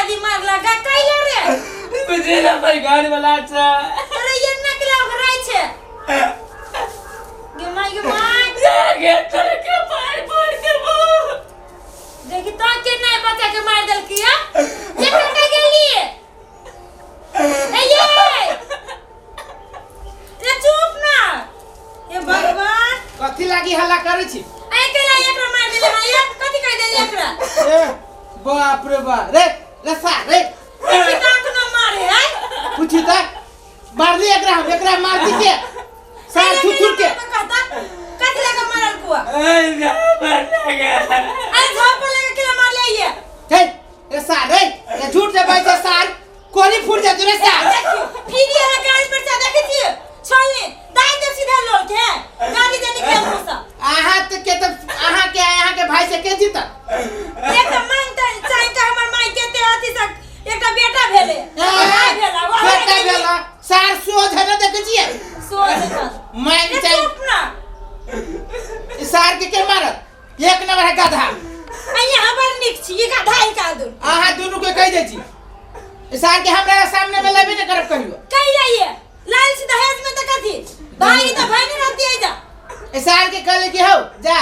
दी मार लगा कैला रे बुझे ना पर घर वाला छ अरे ये नकला उघराइ छै गे माय गे my गे तोरे के पार फोड़ देबो देखी तो के नहीं बचा के मार देलकी है ये कतऽ गेली ए ये रे चुप ना हे भगवान कथी लागी हल्ला करै छी ए केला एकरा मार देले हां ये कथी कह देली एकरा ए बाप रे बाप रे रे सा रे देखी तो अखनो मारे है पूछी त मारली एकरा हम एकरा मारती के सार थुथुर के कहता कथी लगा मारल कुआ ए जा मार लगा अरे झाप लगा केला मार ले ये हे रे सार रे रे झूठ से भाई सार कोली फूट जातु रे सार देखियो फिर ये गाड़ी पर से देखे छिए छोड़ले दाई देव सीधा लोल के गाड़ी दे निकले मुंह से अहाँ त के त अहाँ के अहाँ के भाई से के जीतत एक मांग त चाहे के हमर माई के ते अथी से एकटा बेटा भेले भाई भेला वो हमरा बेटा के भेला सार सोझ है ना देखे छिए सोच न मांग रे चाहे चुप ना ई सार के के मारत एक नंबर है गधा आ यहाँ बड़ नीक छी ये गधा ही का दूर अहाँ दुनू के कहि दै छी ई सार के हमरा सामने में लेबे ने करब कहियो कही जाइए लाल छी दहेज में तो कथी भाई तो भाई नहीं रहती है जा ई सार के कहले कि हौ जा आ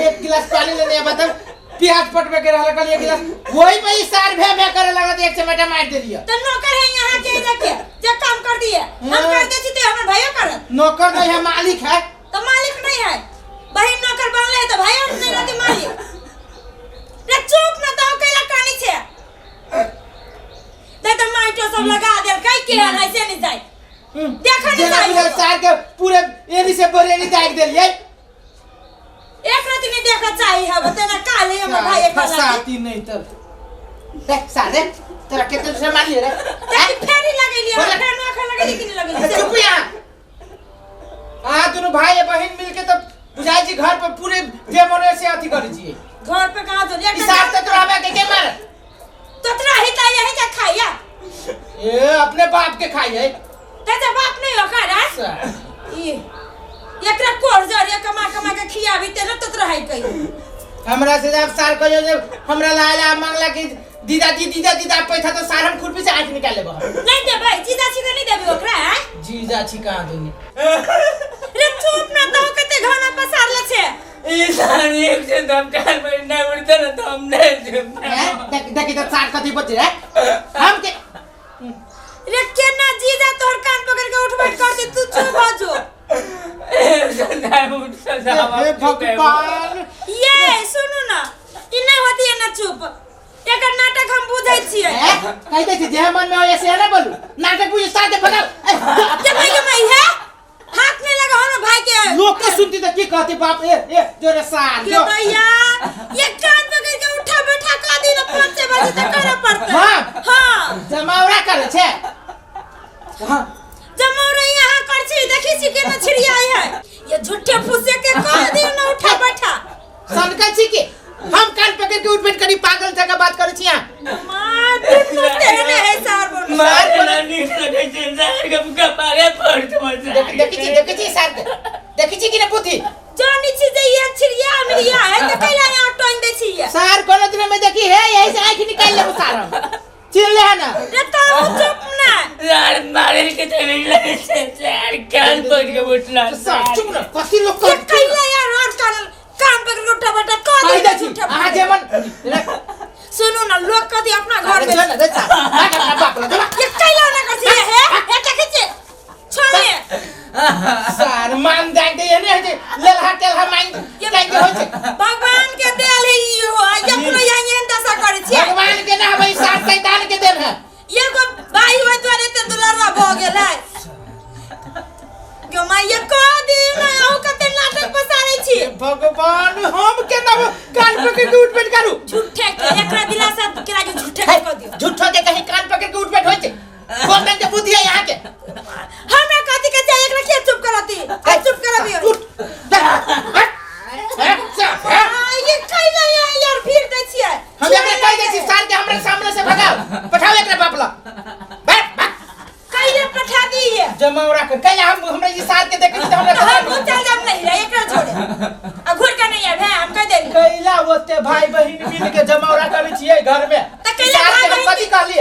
एक गिलास पानी लेने आ बताऊ प्याज पटवे के रहल कहलिए एक गिलास वही पे ई सार भे भे करे लगत एक चमेटा मार देलिए तो नौकर है यहाँ के रखे जे काम कर दिए हम हाँ। कर दे छी तो हमर भाइयो करत नौकर नहीं है मालिक है तो मालिक नहीं है बहिन नौकर बनले है तो भाई और नहीं रहती मालिक रे चुप ना तो कैला कानी छे दे तो माइटो सब लगा देल कई के है ऐसे नहीं जाए देखा नहीं जेना जाए बुझल सार के पूरे एरी से बरेली दाग देलिए एक रात नहीं देखा चाहिए है बतेना काले हमर भाई एक लागी फसाती नहीं तब देख सारे तोरा केते से मारिए रे देखी फेरी लगेली बोला। हमरा फेर आँख लगेली कि नहीं लगेली चुप यहाँ अहाँ दुनू भाई बहन मिलके तो बुझाई छी घर पर पूरे जे मन से अथी करै छियै घर पे कहाँ तो ई सार तऽ तोरा हमरा के के मार तोतरा ही ता यही का खाइया ए अपने बाप के खाई है ते बाप नहीं होकर है ई एकरा कोर जरिया कमा कमा के खियाबी ते न तोतरा है कही हमरा से जब सार कहियो जे हमरा लाला मांगला कि दीदा जी दीदा दीदा पैसा तो सार हम खुरपी से आंख निकाल लेबो नहीं देबै जीजा छी नहीं देबै ओकरा हैं? जीजा छी कहाँ दुनी रे चुप ना तो कते घाना पसारले छे ई सार एक से दम चार महीना उड़ते ना तो हम नहीं हैं? देख देखी तो सार कथी बचे है हम के रे केना जीजा तोहर कान पकड़ के उठ बैठ कर दे तू चुप हो जो हे भगवान ये सुनू ना ई नहीं होती है ना चुप एकर नाटक हम बुझै छियै हैं? कहि दै छी जे मन में हो ऐसे ना बोलू नाटक बुझ सार के भगाओ ए, के भाई के भाई है हाथ नहीं लगा हम भाई के लोग के सुनती तो की कहती बाप ए ए जोरे सार के जो भैया ये कान पकड़ के उठा बैठा कर दी ना 5 बजे तक करे पड़ते हाँ। हाँ जमावड़ा करे छे हाँ जमावड़ा यहाँ कर छी देखी छी केना छिड़ियाई है ये झूठे फूसे के कह दी ना उठा बैठा सनकल छी के हम कान पकड़ के उठ बैठ करी पागल जगह बात करे छी यहाँ मार दुनू तेहने है सार बोल देख देखी छी देखी छी सार के देखी छी कि ना बुद्धि जानी छी जे ये छिड़िया मिड़िया है त कैला यहाँ टोंग दै छी ये सार कोनो दिन में देखी है यही से आंख निकाल लेबो सार हम चिन्ह ले है ना रे तो चुप ना सार चुप ना कथी लोग ये कर कैला यार और कान कान पकड़ के उठा बैठा कह कहि दी दै छी झूठा अहाँ जे मन रे सुनू ना लोग कथी अपना घर अरे में जो ना रे सार भाग अपना बाप लग ये कैला ना कर छी हे हे देखै छी छोड़े सार मान दाग दे एने होइ छै लेलहा तेलहा मान ये दाग दे होइ छै भगवान के देल है ई हो ये कोनो यहाँ एहन दशा करै छियै भगवान के ना हबै सार शैतान के देन है एगो भाई होय दुआरे ते दुलरवा भऽ गेल है गो माय ये कह दी ना अहूँ कते नाटक पसारै छी भगवान हम केना कान पकड़ के उठ बैठ करू झूठे के एकरा दिलासा केरा के झूठे के कह दियो झूठो के कहीं कान पकड़ के उठ बैठ होइ छै कोन रंग के बुद्धि है यहाँ के हमरा कथी के चाही एकरा के चुप करती आ चुप करबियो उठ हट, हट, हट। आ ये कैला यार यार भीड़ दै छियै हम एकरा कहि दै छी साल के हमरा सामने से भगाओ पठाओ एकरा बाप लग भाग भाग कैला पठा दिए जमावड़ा कर कैला हम हमरा ई साल के देखै छी तऽ हमरा तो हम चल जाब नहीं रे एकरा छोड़े आ घुर के नहीं आब है हम कह देली कैला ओते भाई बहिन मिल के जमावड़ा करै छियै घर में तऽ कैला साल के भाई हम बहिन कथी कहली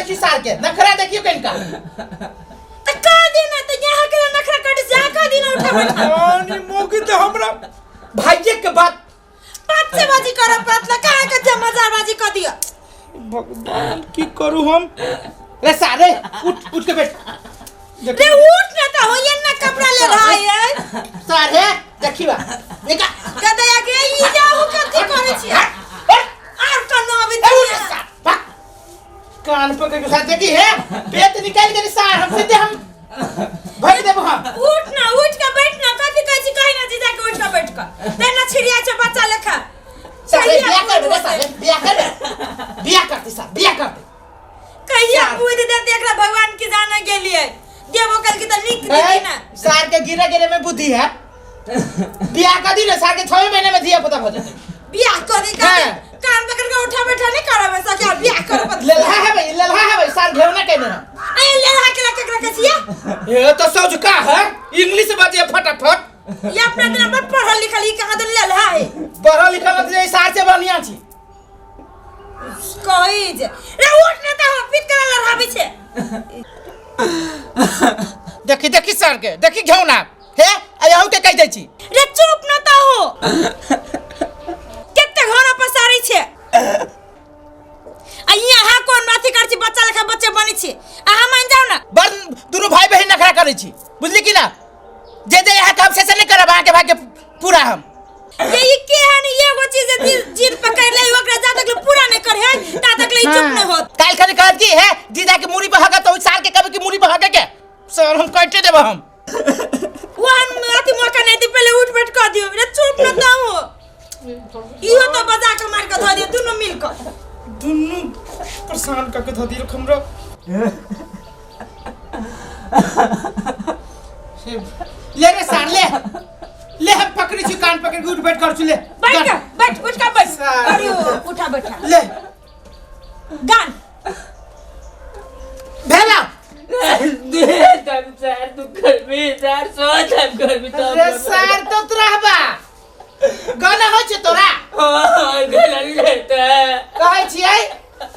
देखी सार के नखरा देखियो कनिका। त का दिन त यहाँ के नखरा कट जा का दिन उठा बैठा। पानी मोगी तो हमरा भाइये के बात पाँच से बाजी कर पड़त ला काहे के मजाबाजी कर दिया। भगवान की करू हम। रे सारे उठ उठ के बैठ रे उठ ना त होइए ना कपड़ा ले रहा है सारे देखी बा निका कदया के ई जाऊ कथी करे छी आर कनो अभी ए उठ सार भाग। कान पकड़ के साथ देखी है पेट निकाल के सार हम सीधे हम भर देबो हम। उठ ना उठ के बैठ ना कथी कहै छी कहि ना जीजा के उठ के बैठ के ते ना छिड़िया छै बच्चा लेखा। सारे बियाह कर दे सारे बियाह कर दे बियाह करते सार बियाह करते कहिया सार। पूछ देते एकरा भगवान की जाने के लिए देबो कल की त नीक दीदी ना सार के गिरे गिरे में बुद्धि है बियाह कर दी ना सार के 6 महीने में धिया पुता हो जाते। बियाह कर दी हाँ। कान पकड़ के उठा बैठा नहीं करबे सके बियाह कर पत ललहा है भाई ललहा है भाई सार घेवना कहने ना ए लेला के केकरा के छिया ये तो सोच का है इंग्लिश बाजे फटाफट। ये अपना दिन पर पढ़ल लिखल ई कहां दिन लेला है पढ़ल लिखल मत जे सार से बढ़िया छी कहि जे रे उठ ना त हम पीट के लड़ाबे छे। देखी देखी सर के देखी घेवना हे अयहू के कहि दै छी रे चुप न त हो कते घर पसारै छे आ यहाँ कोन अथी कर छी बच्चा लेखा बच्चे बनै छी अहाँ मान जाओ ना। बड़ दुनू भाई बहिन नखरा करै छी बुझली कि ना जे जे यहाँ काम से से नहीं करब अहाँके भाग्य पूरा हम। ये ई के हन एगो चीज जिद पकड़ ले ओकरा जा तक पूरा नहीं करे है ता तक ले चुप नहीं होत। काल खाली कहत की है जीजा के मूड़ी पर हगत तो साल के कभी की मूड़ी पर हगे के सर हम काटे देब हम। वहन अथी मौका नहीं दी पहले उठ बैठ कर दियो रे चुप न त हो इहो तो बजा के मार के धऽ दियो दुनू मिल के दुनू परेशान कर के धऽ दियो हमरा। ले रे सार ले ले हम पकड़ी छी कान पकड़ के उठ बैठ कर छी ले बैठ के बैठ उठ के बैठ सार। अरे उठा बैठा ले गान भेला तब सर तू करबी सर सोच हम करबी तब रे सार तो रहबा गाना होइ छै तोरा हां गलल लेता कहै छियै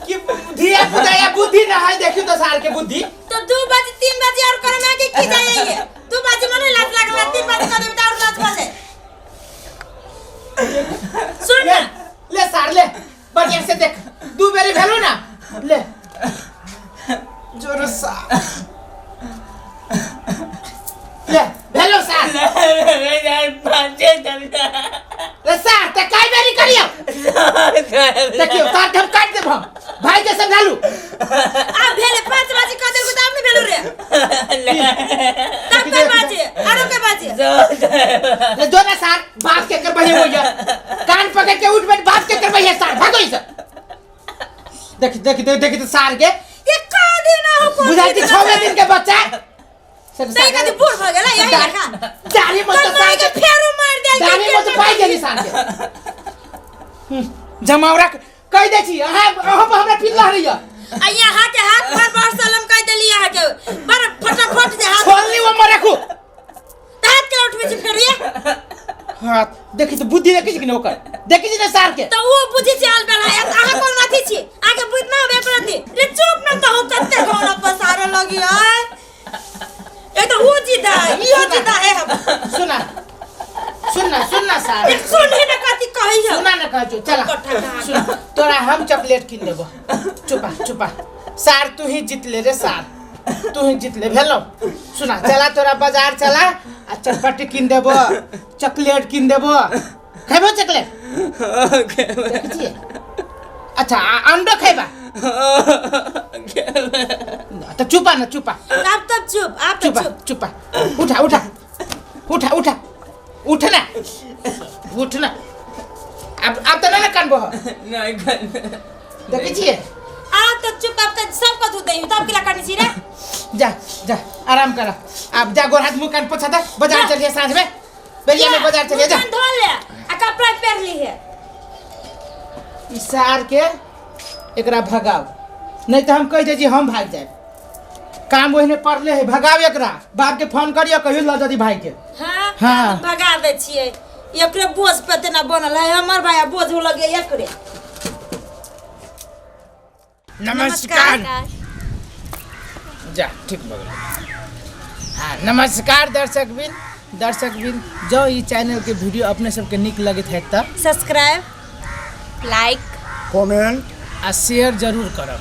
कि धिया पुता या बुद्धि न है देखियो तो सार के बुद्धि तो 2 बजे 3 बजे और करे में के की जाइए 2 बजे मने लाज लागला 3 बजे कर देब त और लाज बजे सुन ले ना ले सार ले बढ़िया से देख दू बेरी भेलो ना ले जोर सार ले भेलो सार ले यार पांचे तब रे सार ते काई बेरी करियो देखियो सार के हम काट देब हम भाई के समझा लू आ भेले 5 बजे कर देब त आप नहीं भेलो रे तब के बाजे आरो के बाजे ले जो ना सार बाप के कर बढ़िया होइया कान पकड़ के उठ बैठ बाप के कर बढ़िया सार भागो इसे देख देख देख देख तो सार के ये का दिन हो कोन बुझाई छी 6 दिन के बच्चा तई कदी बूढ़ भ गेला यही लेखा दाढ़ी मत कल मार के सार के फेरो मार देल दाढ़ी मत पाई गेली सार के जमावरा कहि दै छी अहाँ अहाँ पर हमरा पिल्ला रहैया आ यहाँ के हाथ पर बड़ सलम कह देली यहाँ के बड़ फटाफट जे हाथ छोड़ली वो मरे रखू हाथ के उठबै छी फेर ये हाथ देखी तो बुद्धि देखी छी कि नहीं ओकर देखी छी ने सार के तो वो बुझी छी आल बेला अहाँ कोन अथी छी आगे बुझ ना होबे प्रति रे चुप न त हो कते गौरा पसारे लगी है ए तो वो जिदा है इहो जिदा है हम। सुना सुनना सुनना सार एक सुन ही ना कथी कही है सुना ना कहै छौ चला सुन तोरा हम चॉकलेट किन देबो चुपा चुपा सार तू ही जीत ले रे सार तू ही जीत ले भेलो सुना चला तोरा बाजार चला आ चटपटी किन देबो चॉकलेट किन देबो खेबो चॉकलेट देखै छियै अच्छा अंडो खेबा तो चुपा ना चुपा अब तब चुप आप तो चुपा चुप चुपा उठा उठा उठा उठा उठ ना उठ ना अब अब तो ना कानबो नहीं देखै छियै आप तो चुप आप तो सब कथू दही तब किला करनी छी रे जा जा आराम कर अब जा गोर हाथ मुंह कान पोछा दे बाजार चलिए साँझ में बेलिया में बाजार चलिए जा मुंह कान धो ले आ कपड़ा पहन ली है ई सार के एकरा भगाओ नहीं तो हम कह दे जी हम भाग जाए काम ओहने पड़ले है भगाओ एकरा बाप के फोन करियो कहियो ल जदी भाई के हाँ हाँ। भगा दे छियै एकरे बोझ पे तेना बनल है हमर भाई बोझ हो लगे एकरे। नमस्कार। जा ठीक भऽ गेलै। हाँ, नमस्कार दर्शक बिन, दर्शक बिन, जँ ई चैनलके वीडियो अपने सबके नीक लगैत हैत तऽ सब्सक्राइब, लाइक, कमेंट आ शेयर जरूर करब।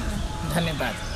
धन्यवाद।